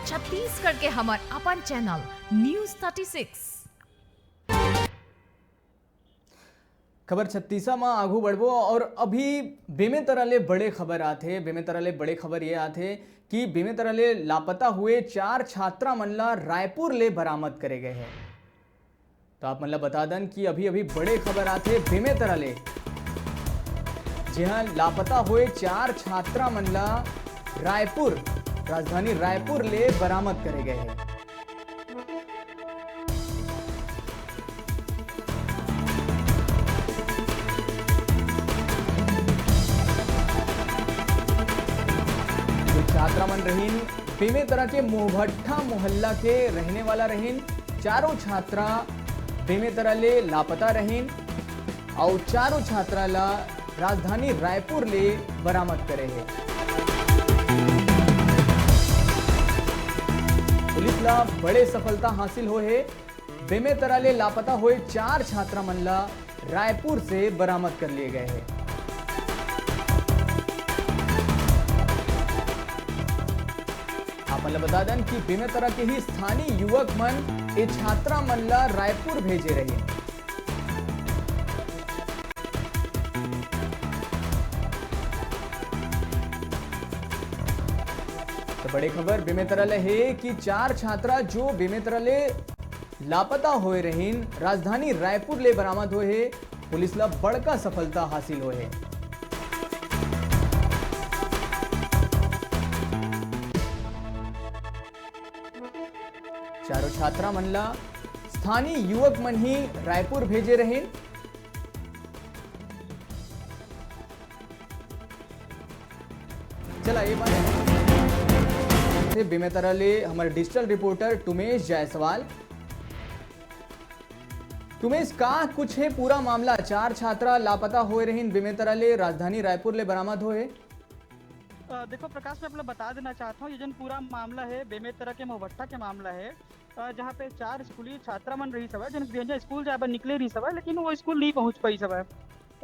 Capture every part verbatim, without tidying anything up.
छत्तीसगढ़ के हमर अपन चैनल न्यूज़ थर्टी सिक्स। खबर छत्तीसा म आगू बढ़बो और अभी बेमेतरा ले बड़े खबर आथे। बेमेतरा ले बड़े खबर ये आथे कि बेमेतरा ले लापता हुए चार छात्रा मन ला रायपुर ले बरामद करे गए हे। तो आप मन ला बता दन कि अभी-अभी बड़े खबर आथे बेमेतरा ले, जिहां लापता होए चार छात्रा मन ला रायपुर, राजधानी रायपुर ले बरामद करे गए हे। ये छात्रा मन रहिन बेमेतरा के मोहभट्ठा मोहल्ला के रहने वाला रहिन। चारों छात्रा बेमेतरा ले लापता रहिन, अउ चारों छात्रा ला राजधानी रायपुर ले बरामद करे हे। पुलिस ला बड़े सफलता हासिल होए हे। बेमेतरा ले लापता होए चार छात्रा मन ला रायपुर से बरामद कर लिए गए हे। आप मन ल बता दन कि बेमेतरा के ही स्थानीय युवक मन ए छात्रा मन ल रायपुर भेजे रहिन। तो बड़े खबर बेमेतरा ले हे कि चार छात्रा जो बेमेतरा ले लापता होए रहिन, राजधानी रायपुर ले बरामद होए हे। पुलिस ला बड़का सफलता हासिल होए हे। चारों छात्रा मन ला स्थानीय युवक मन ही रायपुर भेजे रहिन। चला, ये बात से बेमेतरा ले हमर डिजिटल रिपोर्टर टुमेश जायसवाल। टुमेश, का कुछ हे पूरा मामला? चार छात्रा लापता होए रहिन बेमेतरा ले, राजधानी रायपुर ले बरामद होए। अ, देखो प्रकाश, मैं आप ला बता देना चाहत हंव, ये जन पूरा मामला हे, बेमेतरा के मोहभट्ठा के मामला हे, अ, जहां पे चार स्कूली छात्रा मन रहिस हवय, जन बिहनिया स्कूल जाए बर निकले रहिस हवय, लेकिन वो स्कूल नहीं पहुंच पाइस हवय।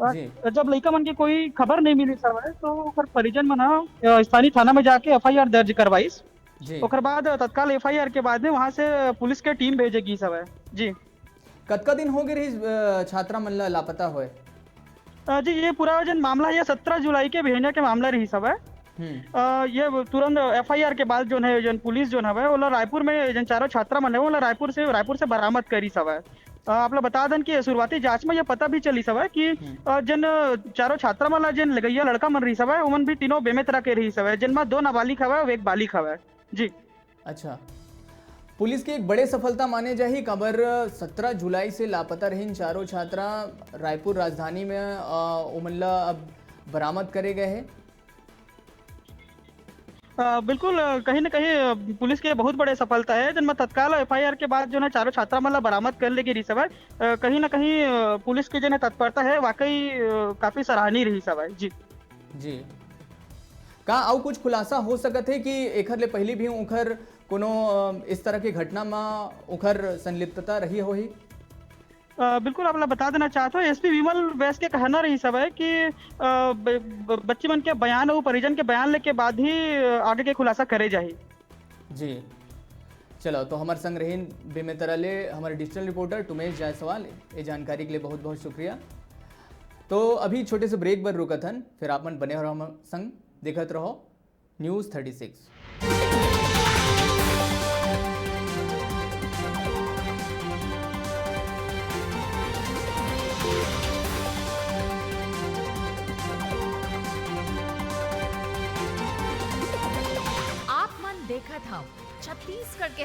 अ, जी। जब लइका मन के कोई खबर नहीं मिलिस हवय, तो ओकर परिजन मन ह, अ, स्थानीय थाना में जाके एफ आई आर दर्ज करवाइस। जी। ओकर बाद तत्काल एफ आई आर के बाद में वहां से पुलिस के टीम भेजे गईस हवय। जी। कतका दिन हो गए रहिस, अ, छात्रा मन ला लापता होए? अ, जी, ये पूरा जन मामला हे, ये सत्रह जुलाई के बिहनिया के मामला रहिस हवय। हम्म। अ, ये तुरंत एफ आई आर के बाद जोन हे, जन पुलिस जोन हवय, ओला रायपुर में जन चारों छात्रा मन हे, ओला रायपुर से, रायपुर से बरामद करिस हवय। अ, आप ला बता दन कि शुरुआती जांच में ये पता भी चलिस हवय कि, हम्म। अ, जन चारों छात्रा मन ला जेन लगइया लड़का मन रहिस हवय, ओमन भी तीनों बेमेतरा के रहिस हवय, जेन म दो नाबालिग हवय अउ एक बालिग हवय। जी। अच्छा, पुलिस के एक बड़े सफलता माने जाही, काबर सत्रह जुलाई से लापता रहिन चारों छात्रा। रायपुर राजधानी में, अ, ओमन ला अब बरामद करे गए हे। अ, बिल्कुल, अ, कहीं न कहीं, अ, पुलिस के बहुत बड़े सफलता हे, जेन म तत्काल एफ आई आर के बाद जोन हे चारों छात्रा मन ला बरामद कर ले गे रिहिस हवय। अ, कहीं न कहीं, अ, पुलिस के जेन हे तत्परता हे, वाकई, अ, काफी सराहनीय रिहिस हवय। जी। जी। का अउ कुछ खुलासा हो सकत हे कि एखर ले पहिली भी उखर कोनो, अ, इस तरह के घटना म उखर संलिप्तता रही होही? अ, बिल्कुल, आप ला बता देना चाहत हंव, एस पी विमल वैस के कहना रहिस हवय कि, अ, ब-, ब-, बच्ची मन के बयान अउ परिजन के बयान लेके बाद ही, अ, आगे के खुलासा करे जाही। जी। चलो, तो हमर संग रहिन बेमेतरा ले हमर डिजिटल रिपोर्टर टुमेश जायसवाल। ये जानकारी के लिए बहुत-बहुत शुक्रिया। तो अभी छोटे से ब्रेक बर रुकत हन, फिर आप मन बने रहो हमर संग, देखत रहो न्यूज़ थर्टी सिक्स। आप मन देखत हव छत्तीसगढ़ के